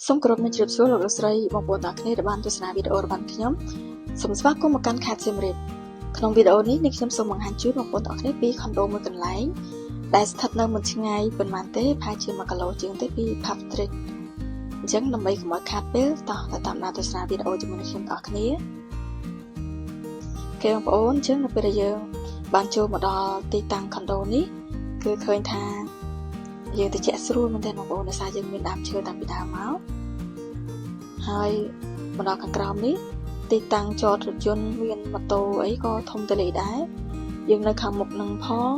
សូមគោរពនឹងជម្រាបសួរលោកលោកស្រីបងប្អូនទាំងអស់គ្នាដែលបានទស្សនាវីដេអូរបស់ខ្ញុំសូមស្វាគមន៍មកកាន់ខេត្តសៀមរាបក្នុងវីដេអូនេះនាងខ្ញុំសូមបង្ហាញជូនបងប្អូនទាំងអស់គ្នាពីខុនដូមួយកន្លែងដែលស្ថិតនៅមិនឆ្ងាយប៉ុន្មានទេប្រហែលជា1គីឡូជាងទេពី Pub Street អញ្ចឹងដើម្បីកុំឲ្យខាតពេលតោះទៅតាមដានទស្សនាវីដេអូជាមួយនឹងខ្ញុំទាំងអស់គ្នាគេបងប្អូនអញ្ចឹងនៅពេលដែលយើងបានចូលមកដល់ទីតាំងខុនដូនេះគឺឃើញថាយើងទៅជាក់ស្រួលមែនទែនបងប្អូនដោយសារយើងមានដើមឈើតាំងពីដើមមកហើយមកដល់ខាងក្រោមនេះទីតាំងចតរថយន្តមានម៉ូតូអីក៏ធំទូលាយដែរយើងនៅខាងមុខនឹងផង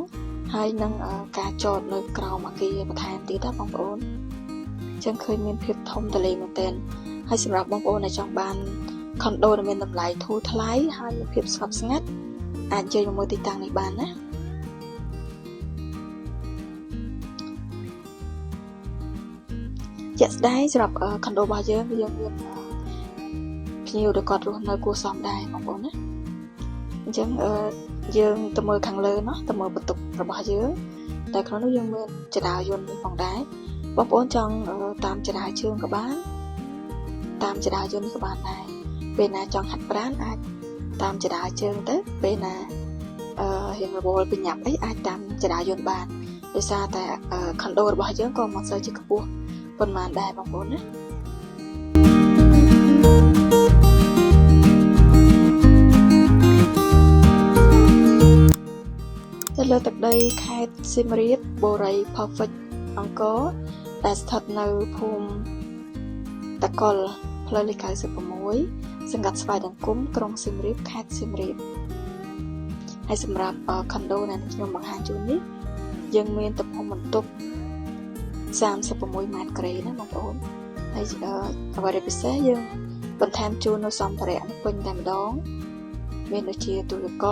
ហើយនឹងការចតនៅក្រោមអគារបន្ថែមទៀតណាបងប្អូនអញ្ចឹងឃើញមានភាពធំទូលាយមែនទែនហើយសម្រាប់បងប្អូនដែលចង់បានខុនដូដែលមានតម្លៃធូរថ្លៃហើយមានភាពស្ងប់ស្ងាត់អាចជើញមកមើលទីតាំងនេះបានណាជាក់ស្ដែងសម្រាប់ខុនដូរបស់យើងយើងមានភ្ញៀវដែលគាត់រស់នៅគួរសមដែរបងប្អូនណាអញ្ចឹងយើងទៅមើលខាងលើណោះទៅមើលបន្ទប់របស់យើងតែក្នុងនោះយើងមានជណ្ដើរយន្តនេះផងដែរបងប្អូនចង់តាមជណ្ដើរជើងក៏បានតាមជណ្ដើរយន្តនេះក៏បានដែរពេលណាចង់ហាត់ប្រាណអាចតាមជណ្ដើរជើងទៅពេលណាអឺរៀងរវល់ប្រញាប់អីអាចតាមជណ្ដើរយន្តបានដោយសារតែខុនដូរបស់យើងក៏មិនសូវជាខ្ពស់ប៉ុន្មានដែរបងប្អូនណាទៅលើទឹកដីខេត្តសៀមរាបបូរី Perfect អង្គរដែលស្ថិតនៅភូមិតកុលផ្លូវលេខ96សង្កាត់ស្វាយដង្គមក្រុងសៀមរាបខេត្តសៀមរាបហើយសម្រាប់ខុនដូដែលខ្ញុំបង្ហាញជូននេះយើងមានទំហំបន្ទប់36ម៉ែត្រក្រេណាបងប្អូនហើយអ្វីដែលពិសេសយើងបន្ថែមជូននៅសម្ភារៈពេញតែម្ដងមានដូចជាទូទឹកកក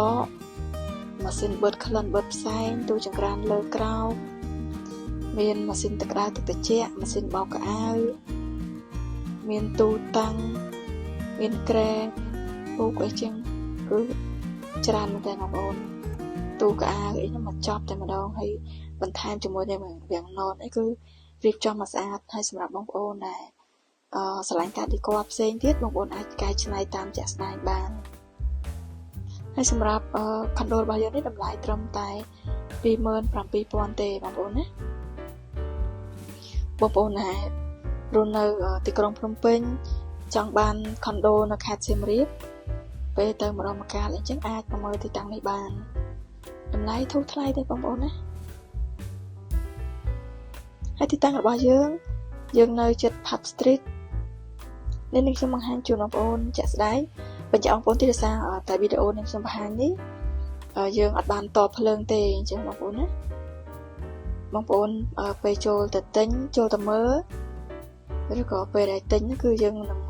ម៉ាស៊ីនបឺតក្លិនបឺតផ្សែងទូចង្ក្រានលើក្រោមមានម៉ាស៊ីនទឹកក្តៅទឹកត្រជាក់ម៉ាស៊ីនបោកខោអាវមានទូតាំងមានក្រែពូកអីចឹងគឺច្រើនមែនតើបងប្អូនទូកៅអៅអីហ្នឹងមកចប់តែម្ដងហើយបន្ថែមជាមួយនឹងវាំងននអីគឺរៀបចំមកស្អាតហើយសម្រាប់បងប្អូនដែលអឺស្រឡាញ់ការ decor ផ្សេងទៀតបងប្អូនអាចកែច្នៃតាមជាក់ស្ដែងបានហើយសម្រាប់ខុនដូរបស់យើងនេះតម្លៃត្រឹមតែ27000ទេបងប្អូនណាបងប្អូនណារស់នៅទីក្រុងភ្នំពេញចង់បានខុនដូនៅខេត្តសៀមរាបពេលទៅម្ដងម្កាលអីចឹងអាចមកមើលទីតាំងនេះបានតម្លៃធូរថ្លៃទេបងប្អូនណាហើយទីតាំងរបស់យើងយើងនៅជិត Pub Street នេះនឹងខ្ញុំបង្ហាញជូនបងប្អូនជាក់ស្ដែងបញ្ជាក់បងប្អូនទីរសារតែវីដេអូនេះខ្ញុំបង្ហាញនេះយើងអត់បានតភ្លើងទេអញ្ចឹងបងប្អូនណាបងប្អូនពេលចូលទៅទិញចូលទៅមើលឬក៏ពេលដែលទិញគឺយើងនឹង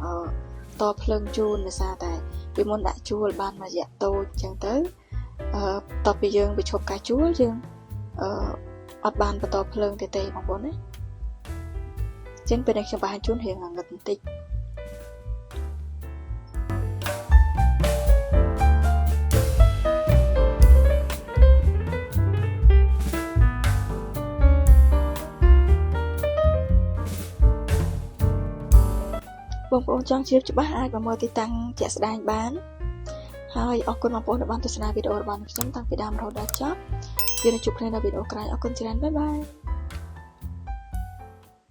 តភ្លើងជូនដោយសារតែពីមុនដាក់ជួលបានមួយរយៈតូចអញ្ចឹងទៅអឺតទៅពីយើងបញ្ឈប់ការជួលយើងអឺអត់បានបន្តភ្លើងទេទេបងប្អូនណាអញ្ចឹងពេលនេះខ្ញុំបង្ហាញជូនរៀងងឹតបន្តិចបងប្អូនចង់ជ្រាបច្បាស់អាចមកមើលទីតាំងជាក់ស្ដែងបានហើយអរគុណបងប្អូនដែលបានទស្សនាវីដេអូរបស់ខ្ញុំតាំងពីដើមរហូតដល់ចប់យើងនឹងជួបគ្នានៅវីដេអូក្រោយអរគុណច្រើន bye bye.